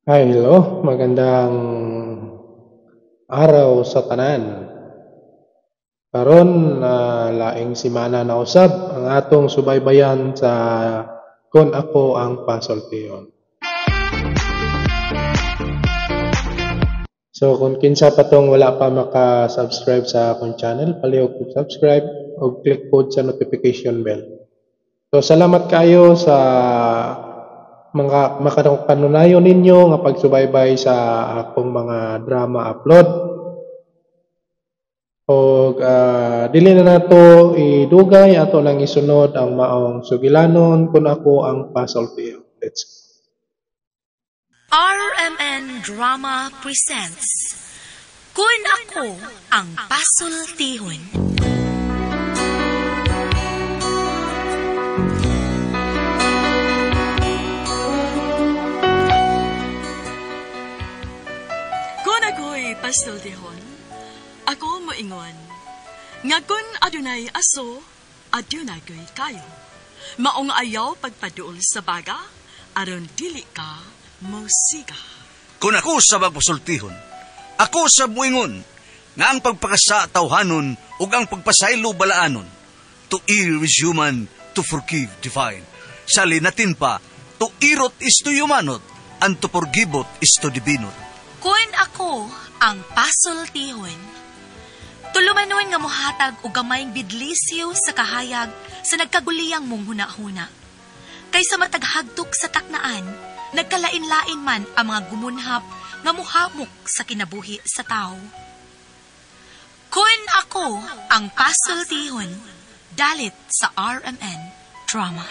Hi, hello. Magandang araw sa tanan. Karon laing semana na usab ang atong subaybayan sa Kon Ako Ang Pasultihon. So kung kinsa pa tong wala pa maka-subscribe sa akong channel, palihog og subscribe og click pod sa notification bell. So salamat kayo sa mga makanunayon ninyo nga pagsubaybay sa akong mga drama upload. Og dili na nato idugay, ato lang isunod ang maong sugilanon Kon Ako Ang Pasultihon. Let's go. RMN Drama presents Kun Ako Ang Pasultihon. Kun ako'y pasultihon, ako moingon, nga kun adunay aso, adunay ko'y kayo. Maong ayaw pagpaduol sa baga, aron dili ka mosiga. Kun ako sa magpasultihon, ako sa muingon, nga ang pagpakasa tawhanon ug ang pagpasaylo balaanon. To err is human, to forgive divine. Sa linatin pa, to irot is to humanot, and to forgiveot is to divinot. Kun ako ang pasultihon, tulumanon nga mohatag og gamayng bidlisyo sa kahayag sa nagkaguliyang mong huna-huna. Kaysa mataghagtok sa taknaan, nagkalain-lain man ang mga gumunhap nga muhamok sa kinabuhi sa tao. Kun ako ang pasultihon, dalit sa RMN Drama.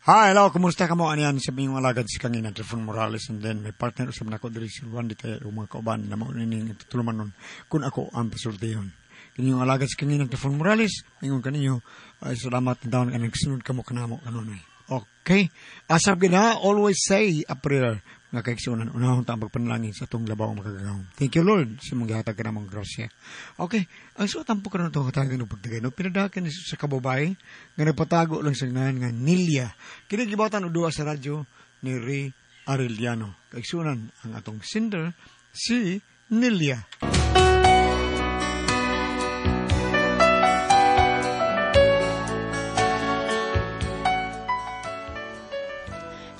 Hi, hello, kumusta ka mo? Ano yan? Sabi yung alagad si Kangina, Trifon Morales, and then may partner usab nako diri si Juan Ditaya, yung mga kauban na mauning tutuluman nun. Kun ako ang pasultihon. Kini yung alagad si Kangina, Trifon Morales, ingon kaninyo, ay salamat na taon ka nagsunod ka mo kanamo kanunay. Okay? Asap gina, always say a prayer nga kaigsunan, unahon ta ang pagpanalangin sa atong labaw makagagahom. Thank you, Lord, sa mga gihatag ka namang grasya. Okay, ang suotan po karon itong hatagan ng pagdagay. No, pinadakan ni sa kababay nga nagpatago lang sa ngalan nga Nilia. Kini gibatan og duha sa radyo ni Ray Arellano. Kaigsunan ang atong sender si Nilia.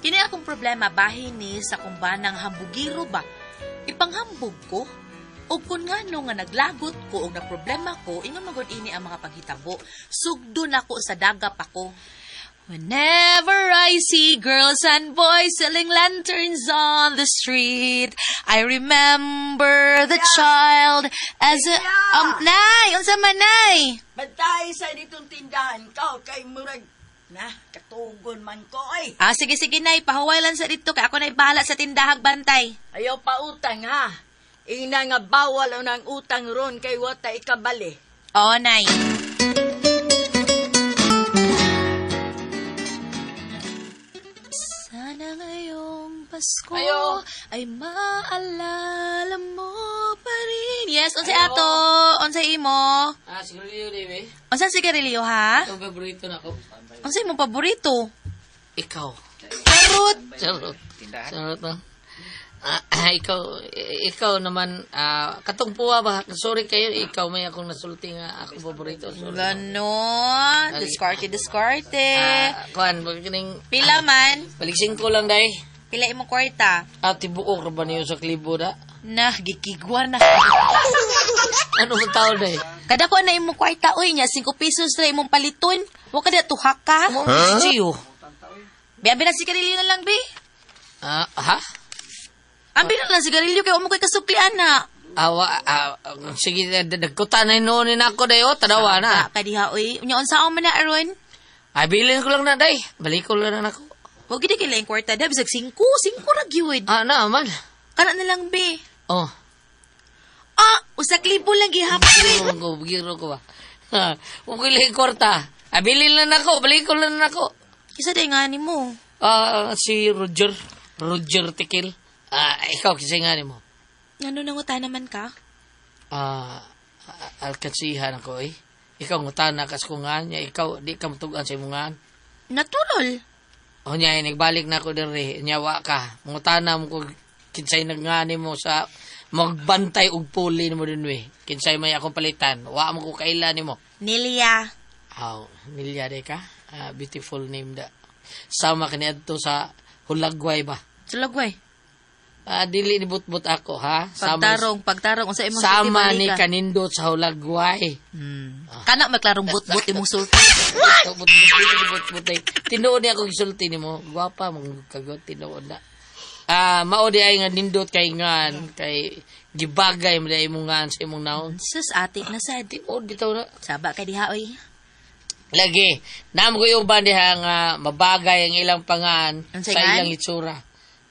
Kini akong problema bahin ni sa kumbanang hambugiro ba? Ipanghambog ko? O kung nga no nga naglagot ko o na problema ko, ingon magod ini ang mga paghitabo. Sugdo na ko sa dagap ako. Whenever I see girls and boys selling lanterns on the street, I remember the child as a... Nay! Unsa man, nay? Bantay sa ditong tindahan ka, kay murag na, katugon man ko ay. Ah, sige, sige, nay. Pahuway lang sa dito kay ako na'y bahala sa tindahang bantay. Ayaw pa utang, ha? Ina nga bawal ang utang ron kay wata ikabali. Oo, nay. Sana ngayong Pasko Ayo. ay maalala mo pa rin. Yes, unsay ato? Unsay imo? Ah, sigarilyo, baby. Unsay sigarilyo, ha? Ito paborito na ko. Unsay mo paborito? Ikaw. Charot! Charot. Charot na. Ikaw naman, katong puwa ba? Sorry kayo, ikaw may akong nasulti nga ako paborito. Sorry. Ganon. Diskarte, diskarte. Kuan, kining... Pila man? Balik 5 lang, day. Pila imong kwarta? Ah, tibuok ra ba niyo sa klibo da? Na, gikigwa na. Ano ba tao, day? Kada ko na imong kwarta, uy, nya, 5 pesos na imong paliton. Huwag ka na, tuhak ka. Huh? Siyo. Bi, abi na sigarilyo na lang, bi. Ah, ha? Ambi na lang sigarilyo, kaya mo ko'y kasuklian na. Awa, sige, nagkuta na noon ako, day, o, tanawa na. Kadiha, uy. Unya, unsa man na, aron? Ay, bilin ko lang na, day. Balik ko lang na ako. Huwag gid kay laing kwarta, day. Bisag 5, 5 ra gyud. Ah, naman. Kana na lang, bi. Oh. Ah, usak libo lang gihapon. Oh, giro ko ba? Huwag ko lang kwarta. Ay, bilin lang ako. Balik ko lang na ako. Kisa day nga ni mo. Ah, si Roger. Roger Tikil. Ah, ikaw, kisa nga ni mo. Ano nanguta naman ka? Alkansihan ako eh. Ikaw ngutana kas ko nga niya, ikaw di ka matugan sa imong ngan. Natural. Unya, nagbalik na ako diri. Unya, wa ka. Mangutana mo ko kinsay nagngani mo sa magbantay og puli nimo dinhi. Kinsay may akong palitan. Wa mo ko kaila nimo. Nilia. Aw, Nilia de ka. Beautiful name da. Sama kaniadto sa Hulagway ba? Sulagway. Dili ni butbut ako ha. Sama, Pagtarong unsa imong sama sulti, ni Malika? kanindot sa Hulagway. Kana magklarong butbut imong sulti. What? Butbut dili ni butbut ay. Tinuod ni ako gisulti nimo. Gwapa mong kagot tinuod na. Mao di ay nga nindot kay ngan kay gibagay mo di imong ngan sa imong naon. Sus atik na sad. Tinuod bitaw na. Saba ka diha oy. Lagi, namo ko yung uban diha nga mabagay ang ilang pangan Unsay sa ngan? ilang itsura.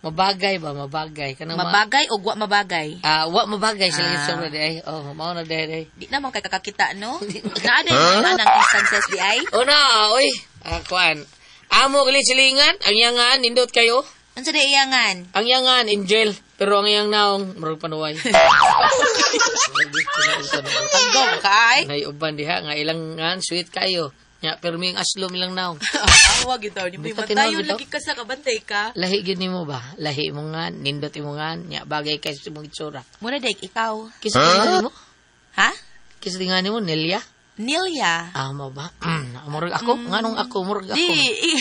Mabagay ba? Mabagay. Kanang Mabagay o wa mabagay? Wa mabagay sila itsura di ay. Oh, mao na di ay. Di naman kay kakakita, no? Naa din anang instances di ay. O na, oy. Kuan. Amo gali silingan, ang iyangan nindot kayo. Unsa di iyangan? Ang iyangan angel, pero ang iyang naong murag panuway. Tanggong ka ay. Nay uban diha nga ilang ngan sweet kayo. Nya pero may aslom ilang naong. Awa gyud taw ni Di ka tinawag Tayo bitaw? lagi ka sa kabantay ka. Lahi gyud nimo ba? Lahi mo nga, nindot imo nga, nya bagay kay sa imong itsura. Muna dek ikaw. Kisa huh? Mo? Ha? Kisa tinga nimo Nelia? Nilia. Ah, mo ba? Murag ako, nganong ako, murag ako. Di,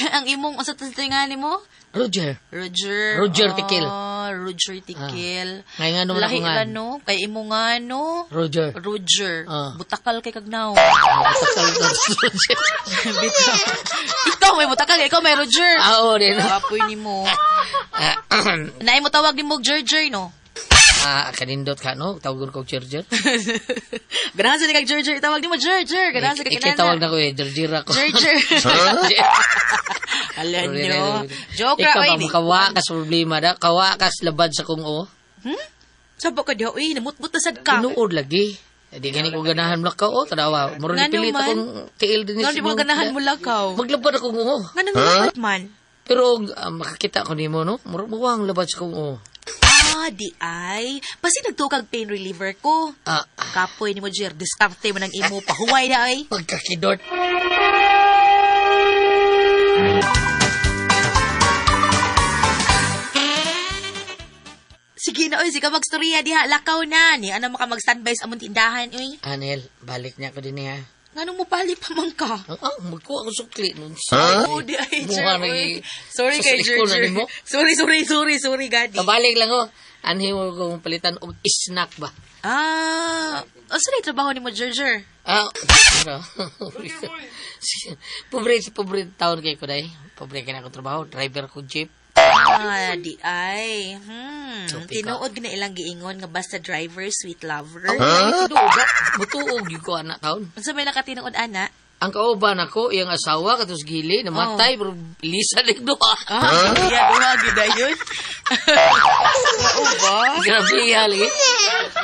ang imong unsa ta tinga nimo? Roger. Roger. Roger Tikil. Oh, Roger Tikil. Ngay nga naman Lahi ako nga. ra no kay imo nga no. Roger. Roger. Ah. Butakal kay kagnaw. Butakal to, Roger. Bitaw. Ikaw may butakal, ikaw may Roger. Ah, oo, din. Kapoy nimo. Naay mo tawag nimo Gerger no. Kanindot ka no, tawagon ko Gerger. Ganahan sa ni kag Gerger, tawag nimo Gerger, ganahan sa kag Ikay tawag na ko eh, Gerger ako. Gerger. Alam nyo. Joke ra Ikaw oy. ba makawakas problema da? Kawakas labad sa kung o. Sabo ka diha oy, namutbut na sad ka. Tinuod lagi. Di gani ko ganahan mulakaw o, tanawa. Murag Ngano pilit man? akong tiil din. Ngano di mo ganahan mulakaw? Maglabad akong o. Nganong labad man? Pero makakita ko nimo no, murag muwang labad sa kong o. Ah, di ay. Basi nagtukag pain reliever ko. Kapoy nimo Jer, diskarte man ang imo pahuway na ay. Pagkakidort. Sige na oy, sige magstorya diha, lakaw na ni ano maka mag-standby sa among tindahan oy. Anel, balik niya ko din niya. Nganong mo balik pa man ka? Magkuha ko sukli nun. Oh, di ay, Jer, Mukha oy. Sorry kay Sa Jer. nimo. Sorry, sorry, sorry, sorry, gadi. Kabalik lang oh. Anhi mo kong palitan og snack ba? Ah, asa na yung trabaho nimo, Jer? Ah, ano? Pobre, pobre taon kay ko day. Pobre kay na akong trabaho, driver ko jeep. Ah, di ay. So, pika. Tinuod gina ilang giingon nga basta driver, sweet lover. Huh? Mutuog gyud ko anak taon. Unsa may nakatinuod ana? Ang kauban ako, iyang asawa katos gili namatay pero lisa ning duha. Ah, iya duha gyud dayon. Mao ba? Grabe ya lagi.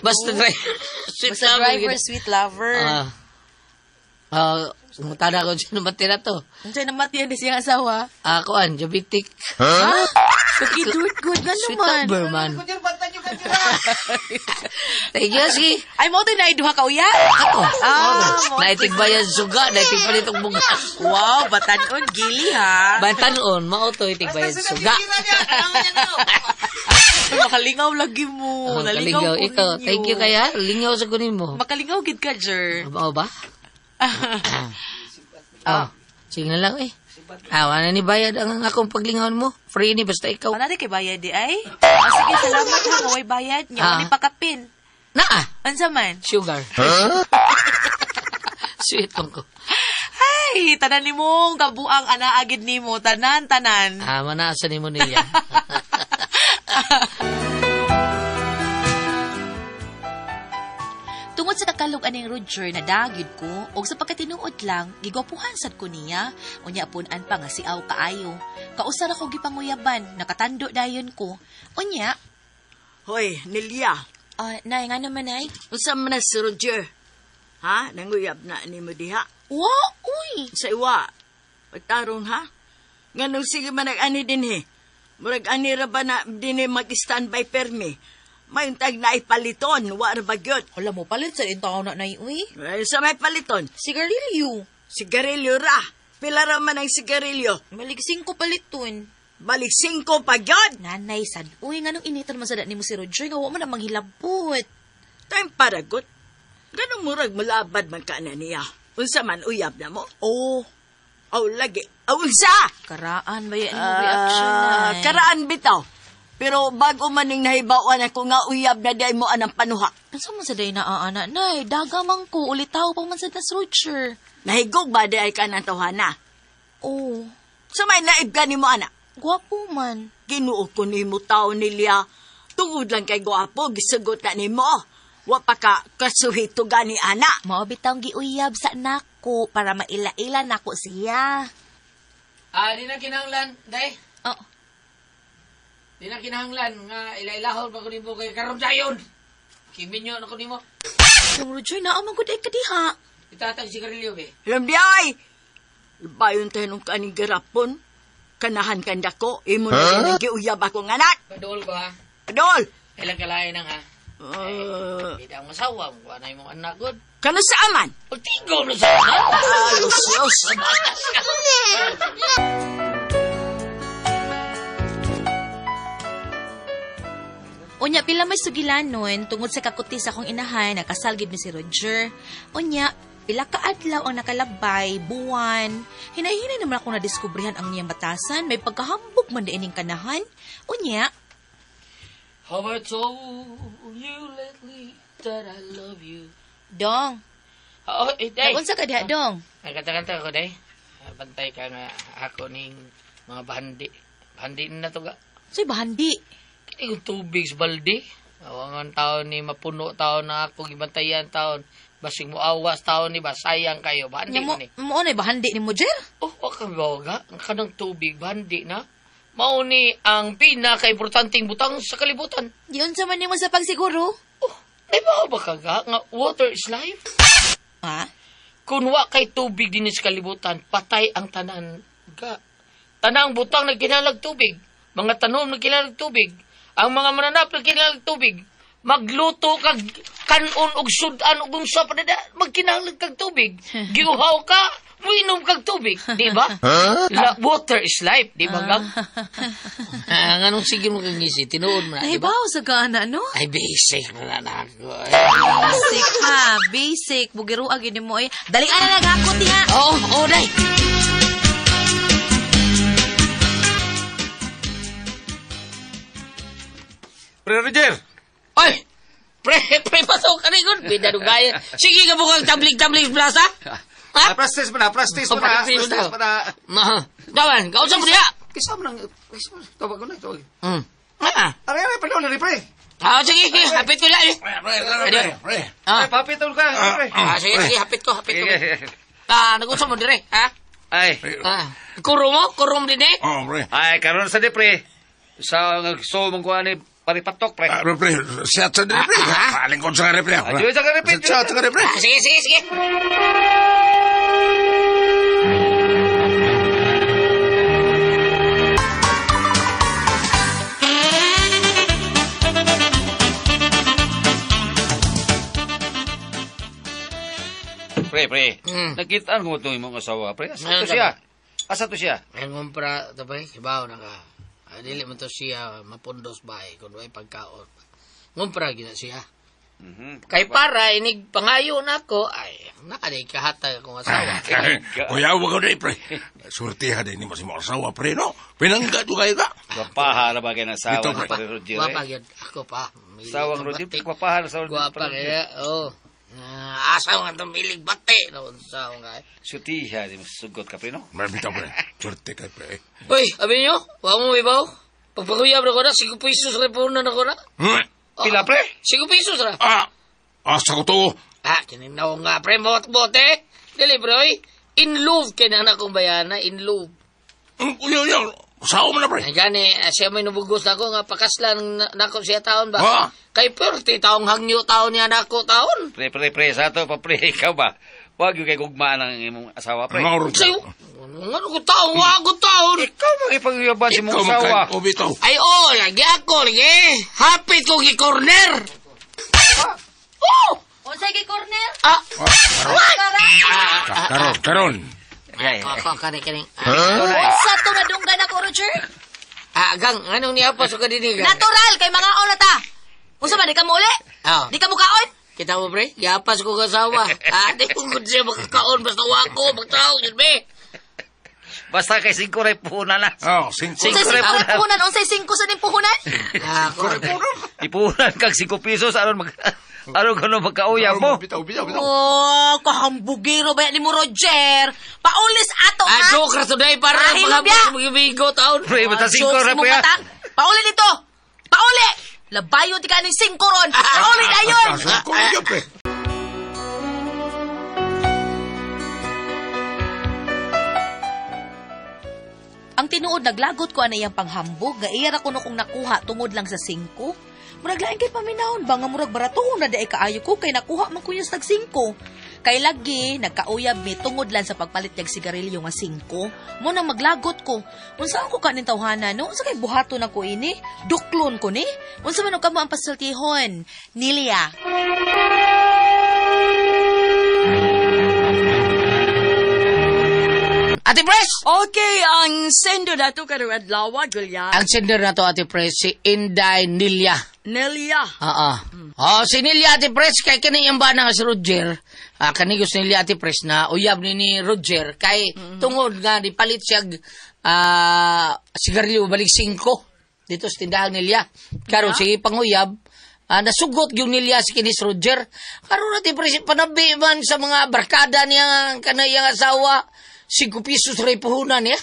Basta driver. Sweet Basta lover driver, gyud. sweet lover. Mutada ko siya namatay na to. Unsay namatay ni siyang asawa? Kuan, diabetic. Ha? Kidurt good nga Sweet naman. lover man. Thank you, si. Ay, mo to na duha ka uya? Ako. Ah, mo. Naitig bayad suga, naitig palit og bugas. Wow, batanon gili ha. Batanon, mao to itig bayad suga. Makalingaw lagi mo. Oh, Nalingaw kalingaw ko ikaw. ninyo. Thank you kaya. Lingaw sa kunin mo. Makalingaw gid ka, Jer. Mao ba? Ah, sige na lang eh. Wala ni bayad ang akong paglingaw mo. Free ni basta ikaw. Wala kay bayad di ay. Sige, salamat ha. Maway bayad. Nya, ni pakapin. Naa. Unsa man? Sugar. Sweet lang ko. Ay, tanan nimo kabuang anaagid nimo. Tanan, tanan. Manasa nimo niya. Tungod sa kakalog aning Roger na dagid ko, og sa pagkatinuod lang, gigwapuhan sad ko niya, unya pun-an pa nga siaw kaayo. Kausar ako gipanguyaban, nakatando dayon ko. Unya, Hoy, Nelia. Nay, nga naman nay. Unsa man na si Roger? Ha? Nanguyab na nimo diha? Wa, uy. Sa iwa. Pagtarong ha? Nganong sige man nag-ani dinhi? Murag ani ra ba na dinhi mag-standby permi? Mayuntag na ipaliton, wa ra ba gyud? Wala mo palit sa intaw na nay, uy. Ay, sa may paliton? Sigarilyo. Sigarilyo ra. Pila ra man ang sigarilyo? Balik 5 paliton. Balik 5 pa gyud. Nanay sad, uy, nganong initan man sad nimo si Roger nga wa man ang manghilabot. Time paragot. Ganong murag mulabad man ka na niya. Unsa man uyab na mo? Oh, Aw lagi. Aw unsa? Karaan ba yan mo reaction na? Karaan bitaw. Pero bago man ning nahibawan ako nga uyab na di mo anang panuha. Unsa man sa day na aana, nay? Daga man ko, ulitaw pa man sa nas Roger. Nahigog ba di ay ka ng tawhana? Oh, Sa may naib ka nimo ana. Gwapo man. Ginoo ko nimo tao nilya. Tungod lang kay gwapo, gisugot na nimo. Wa pa ka kasuhito gani ana. Mao bitawng giuyab sa nako para maila-ila nako siya. Ah, di na kinahanglan, day. Oh. Di na kinahanglan nga ila-ilahon pa ko nimo kay karon dayon. Kiminyo na ko nimo. Yung Roger, naa man gud ay kadiha. Itatag sigarilyo be. Alam di ay! Bayon tayo nung kaning garapon. Kanahan kanda ko, imo na rin giuyab akong anak. Padol ko ha. Padol! Ilang kalain nang ha. Hindi ang masawa mo, kuha na imong anak god. Kano sa aman? Pagtigaw na sa anak. Alos, los. Unya, pila may sugilanon, tungod sa kakutis akong inahan, nakasal gid ni si Roger. Unya, pila ka adlaw ang nakalabay, buwan. Hinay-hinay naman ako nadiskubrihan ang niyang batasan, may pagkahambog man diining kanahan. Unya, Have I told you lately that I love you? Dong. Oh, eh, day. Nagunsa ka diha, Dong? Nagkanta-kanta ko, day. Bantay ka nga ako ning mga bahandi. Bahandi na to ga. Soy bahandi. Kini kong tubig sa balde. Awangan taon ni mapuno taon na ako gibantayan taon. Basig mo awas taon ni ba sayang kayo bahandi Nya mo ni. mo na bahandi ni mo, Jer? Oh, wa ka baga. Ang kanang tubig bahandi na. Mao ni ang pinakaimportanteng butang sa kalibutan. Giunsa man nimo sa pagsiguro? Oh, di ba ba ka ga nga water is life? Ha? Kung wa kay tubig dinhi sa kalibutan, patay ang tanan ga. Tanang butang nagkinalag tubig, mga tanom nagkinalag tubig, ang mga mananap nagkinalag tubig. Magluto kag kanon og sudan og unsa pa dada, magkinahanglan kag tubig. Giuhaw ka, muinom kag tubig, di ba? Water is life, di ba gang? Nganong sige mo kang ngisi, tinuod mo na, di ba? Nahibaw sa kaana, no? Ay, basic na na ako. Basic ha, basic. Bugiro agin mo eh. Dali ana nagakot diha. Oo, oh, day. Pre Roger! Oy! Pre, pasok ka rin. Pinadugayan. Sige ka bukang tablig-tablig plaza. Ha? Prastes mo na, prastes mo na, prastes mo na. Dawan, kausap mo niya. Kisa mo nang, kisa mo, tawag ko na, tawag. Ah. Aray, aray, paglaw na rin, pre. Ah, sige, hapit ko lang. Pre, pre. Ah. Pre, papit ka, pre. Ah, sige, hapit ko. Ah, nag-usap mo dire, ha? Ay. Ah, kuro mo din eh. Oh, pre. Ay, karon sa di, pre. Sa so mong kuha ni paripatok, pre. Ah, pre, siya sa di, pre. Palingkod sa nga, pre. Adiyo sa nga, pre. Siya sa nga, pre. Ah, sige. Pre. Nakitaan ko itong imong asawa, pre. Asa to siya? Asa to siya? Ayun mong pra, ito pre, ibaw na ka. Dili mo to siya mapundos bahay kung may pagkaon. Ngumpra gina siya. Kay para inig pangayo nako ay nakaday kahatag akong asawa. Kuya, wag ko na, pre. Surtiha din mo si mo asawa, pre, no? Pinangga to kayo ka. Gwapaha na bagay ng asawa Ito, ni pre. Pare Roger. Gwapa gyud ako pa. Sawang Roger, gwapaha na sa Gwapa kaya, oh. Asawa nga tumilig bate. No, asawa nga. Surtiha, di mo sugot ka, pre, no? Mabitaw, pre. Surti kay, pre. Uy, abi nyo, wa mo ibaw. Pagpakuyab na ko na, 5 pesos ra po na ko na. Pila, pre? 5 pesos ra. Ah, asa ko to. Ah, kininaw nga, pre, bot-bote. Dili, pre, oy. In love kay na akong bayana, in love. Uy, Sao mo na, pre? Ay, gani, siya may nubugos na ako nga pakaslan nako siya taon ba? Ha? Kay perte, taong hangyo taon niya nako taon. Pre, sa ato pa, pre, ikaw ba? Wag yung kay gugmaan ang imong asawa, pre. Sa'yo, ano ko taon, wag ko taon. Ikaw makipag-uyaban si mong asawa. Ay, oh, lagi ako, lagi. Hapit ko gi-corner. Oh! Unsay gi-corner? Ah! Karon, karon. Ako, kani, kani. Unsa to nga dunggan ako, Roger? Ah, gang, anong niya pa sa kadinigan? Natural kay mga na ta. Unsa ba di ka mo uli? Ah. Di ka mo kaon? Kita mo, pre? Yapas ko kasawa. Ah, di ko kung siya makakaon. Basta wako, magtawag yun, be. Basta kay 5 ray puhunan na. Oh, 5. Unsay 5 ray puhunan? Unsay 5 sa ning puhunan? Ipuhunan kag 5 pesos aron mag aron kuno magkauyab mo. Bitaw, bitaw, bitaw. Oh, kahambugero ba ni mo, Roger? Paulis ato, ha? Ah, joke ra today para Ahilom mga magibigo taon. Pre, basta Ah, 5 jokes ray mo puya. patang. Pauli dito. Pauli. Labayon ti ka ning 5 ron. Pauli dayon. Singko rin pre. Ang tinuod naglagot ko anay ang panghambog nga iya ra kuno kong nakuha tungod lang sa 5. Murag lain kay paminahon ba nga murag baratuhon na daay kaayo ko kay nakuha man ko niya sa tag 5. Kay lagi nagkauyab mi tungod lang sa pagpalit niyag sigarilyo nga 5. Mo nang maglagot ko. Unsa ko kanin tawhana no? Unsa kay buhaton ako ini? Duklon ko ni? Unsa man og kamo ang pasultihon? Nilia. Ate Pres! Okay, ang sender na to karong adlaw, Gulya. Ang sender na to, Ate Pres, si Inday Nilia. Nelia. Oo. Oh, si Nilia, Ate Pres, kay kani yung bana nga si Roger, kanigos Nilia, Ate Pres, na uyab ni Roger, kay tungod nga, di palit siya sigarilyo, balik 5 dito sa tindahan Nilia. Karon sige panguyab, nasugot yung Nilia si kinis Roger. Karon Ate Pres, panabi man sa mga barkada niya, kanayang asawa, 5 pesos ray puhunan niya.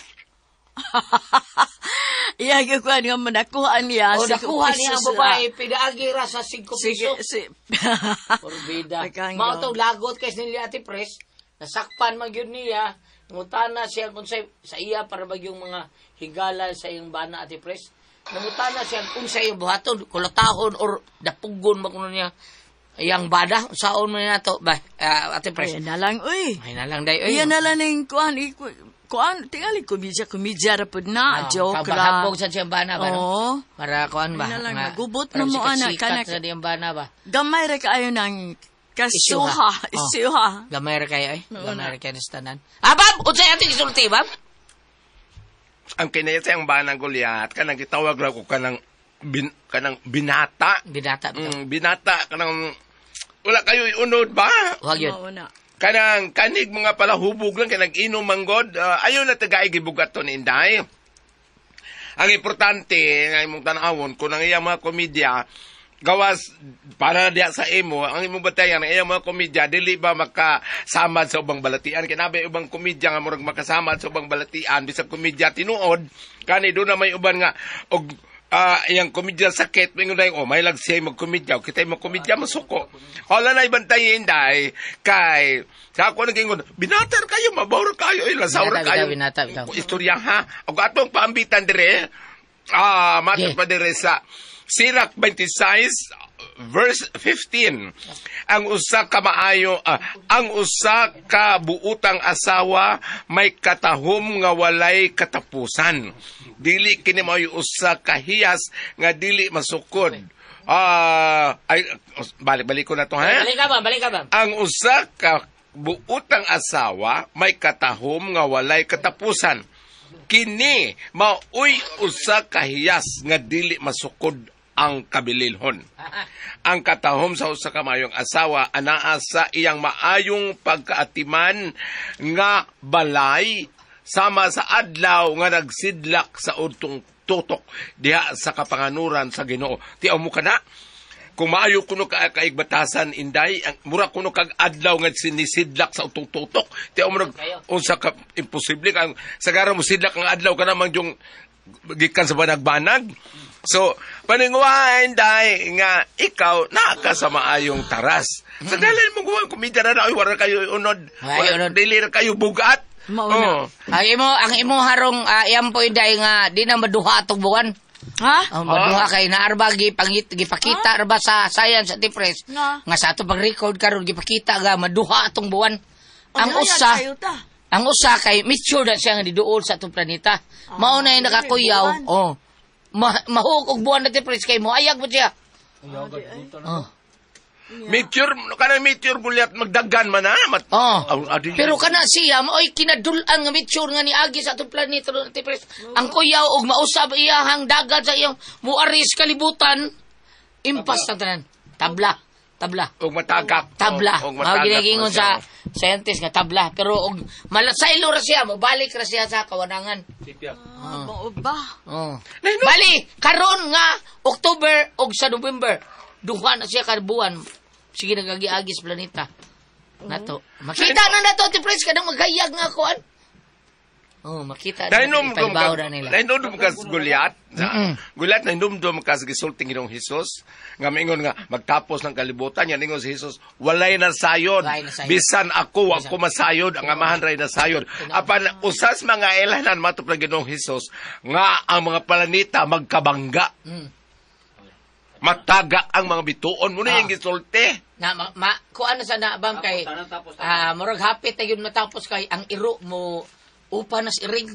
Iya, gikuha niya mo, nakuha niya. O, nakuha niya ang babae, pinaagi ra sa 5 Sige, pesos. si... Porbida. Pagkanggo. Mao tong lagot kay nila Ate Pres, nasakpan man gyud niya, ngutana siya kung sa iya para ba yung mga higala sa iyang bana Ate Pres. Nangutana siya kung sa iyang buhaton, kulatahon or dapugon ba kuno niya iyang bana, saon man nato ba Ate Pres. Ayan na lang, uy. Ay na lang day. Uy. Iyan na lang yung kuhan. Kuhan, tingali, komedya, ra pud na. Joke ra. Pabahambog sa siyang bana ba? no? Oo. Para kuan ba? Ay na lang, Nga, magubot parang na mo, anak, sikat-sikat kanak. sa diyang bana ba? Gamay ra kaayo ng kasuha. Oh. Isuha. Gamay ra kayo eh. Gamay ra kayo sa tanan. Ah, Bab! Unsay ating isulti, Bab? Ang kinaya sa iyang banang Goliath, kanang gitawag ra ko kanang kanang binata. Binata. Binata kanang wala kayo iunod ba? Wag yun. Mao na. Kanang kanig mga palahubog lang kay nag-inom manggod. Ayaw na tagay gibugat to ni Inday. Ang importante nga imong tan-awon kung ang iyang mga komedya gawas para diya sa imo ang imong batayan ang iyang mga komedya dili ba makasamad sa ubang balatian kay nabay ubang komedya nga murag makasamad sa ubang balatian bisag komedya tinuod kani do na may uban nga og iyang komedya sakit mingon dai oh may lag siya magkomedya kitay magkomedya masuko wala na ibantay Inday kay sa ako nagingon binatar kayo mabawr kayo ay lasawr kayo Binata, bitaw. Istorya ha og atong paambitan dire matod pa dire sa Sirach 26 verse 15. Ang usa ka maayo ang usa ka buutang asawa may katahom nga walay katapusan. Dili kini maoy usa ka hiyas nga dili masukod. Ay balik-balik ko na to ha. Balik ka ba? Balik ka ba? Ang usa ka buutang asawa may katahom nga walay katapusan. Kini maoy usa ka hiyas nga dili masukod ang kabililhon. Ang katahom sa usa ka maayong asawa anaa sa iyang maayong pagkaatiman nga balay sama sa adlaw nga nagsidlak sa udtong tutok diha sa kapanganuran sa Ginoo. Tiaw mo kana? Kung maayo kuno ka kaigbatasan Inday, ang mura kuno kag adlaw nga sinisidlak sa utong tutok. Tiaw mo nag unsa ka imposible ang sagara mo sidlak ang adlaw kana man yung gikan sa banag-banag. So, paninguha Inday nga ikaw naa ka sa maayong taras. Sa dali mo guwa komedya na ay wala kayo unod. Wala dili ra kayo bugat. Mauna. Oh. Ang imo harong iyang po Inday nga di na maduha atong buwan. Ha? Ang maduha kay naarba gipakita arba sa science at Pres. Nga. Nga sa ato pag-record karon gipakita nga maduha atong buwan. Ang usa Ang usa kay mature na siya nga diduol sa atong planeta. Mao na yung nakakuyaw. Oh. Mahuok og buwan na Pres kay mo ayag mo siya. Oh. Meteor, kanang meteor gulyat magdagan man ha. Oh. Adi- Pero kana siya maoy kinadulan nga meteor nga niagi sa atong planeta ron, Ate Pres. Ang kuyaw og mausab iyahang dagat sa iyang muaris kalibutan. Impas na tanan. Tabla. Tabla. Og matagak. Tabla. Og Mao matagak ginagingon man siya. sa scientist nga tabla. Pero og malasaylo ra siya, mobalik ra siya sa kawanangan. Ah, mao ba? Oh. Bali, karon nga October og sa November, duha na siya ka buwan. Sige nagagi-agi sa planeta. Nato. Makita na nato ti Prince kanang maghayag nga kuan. Oh, makita na Nainom dum ipaibaw ka, na nila. nainom ka sa Goliath. Goliath nainom ka sa gisulting Ginoong Hesus nga maingon nga magtapos ng kalibutan yan ingon si Hesus walay nasayod. Walay nasayod. Bisan ako wa ko masayod ang amahan ray nasayod. Apan usas mga elanan matop ng Ginoong Hesus nga ang mga planeta magkabangga. Matagak ang mga bituon mo na yung gisulti. Na ma, kuan na sa naabam kay murag hapit na yun matapos kay ang iro mo upa nas iring.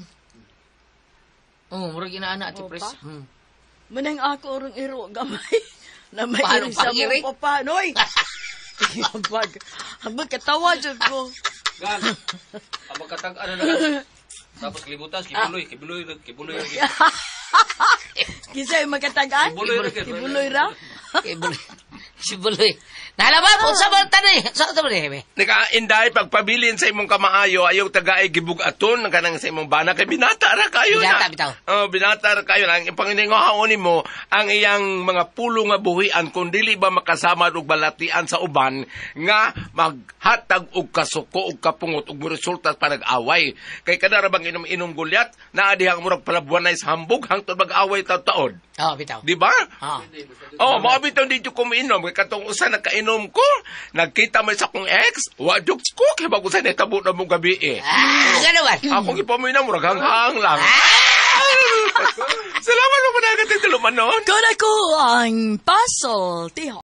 Oh, murag inaana Ate Pres. Manang ako orong iro gamay. Na may Paano iri sa pang iri? mo papanoy. Bag. Magkatawa jud ko. Gan. Ang magkatag-an na lang. Tapos kalibutan, kibuloy, kibuloy, kibuloy. Kinsa yung magkatagaan? Kibuloy ra kay. Kibuloy ra? Kibuloy. Sibuloy. Nalabab unsa man tani? Sa ta man eh? Nika inday pagpabilin sa imong kamaayo ayaw tagaay gibug-aton ang kanang sa imong bana kay binata ra kayo Binata, na. bitaw. Oh, binata ra kayo na. Ang panginingohaon nimo ang iyang mga pulo nga buhian kung dili ba makasama og balatian sa uban nga maghatag og kasuko og kapungot og moresulta pa nag-away. Kay kada ra bang inom-inom gulyat naa dihang murag palabuanay sa hambog hangtod mag-away taud-taod. Oh, bitaw. Di ba? Oh. Oh, mao bitaw dito ko miinom kay katong usa nagkainom ko, nagkita man sa akong ex, wa jud ko kay bago sa netabo na mong gabi eh. Ah, gano ba? Akong gipaminaw murag hanghang lang. Salamat mo panagat tulumanon. Kun ako ang pasol, tiho.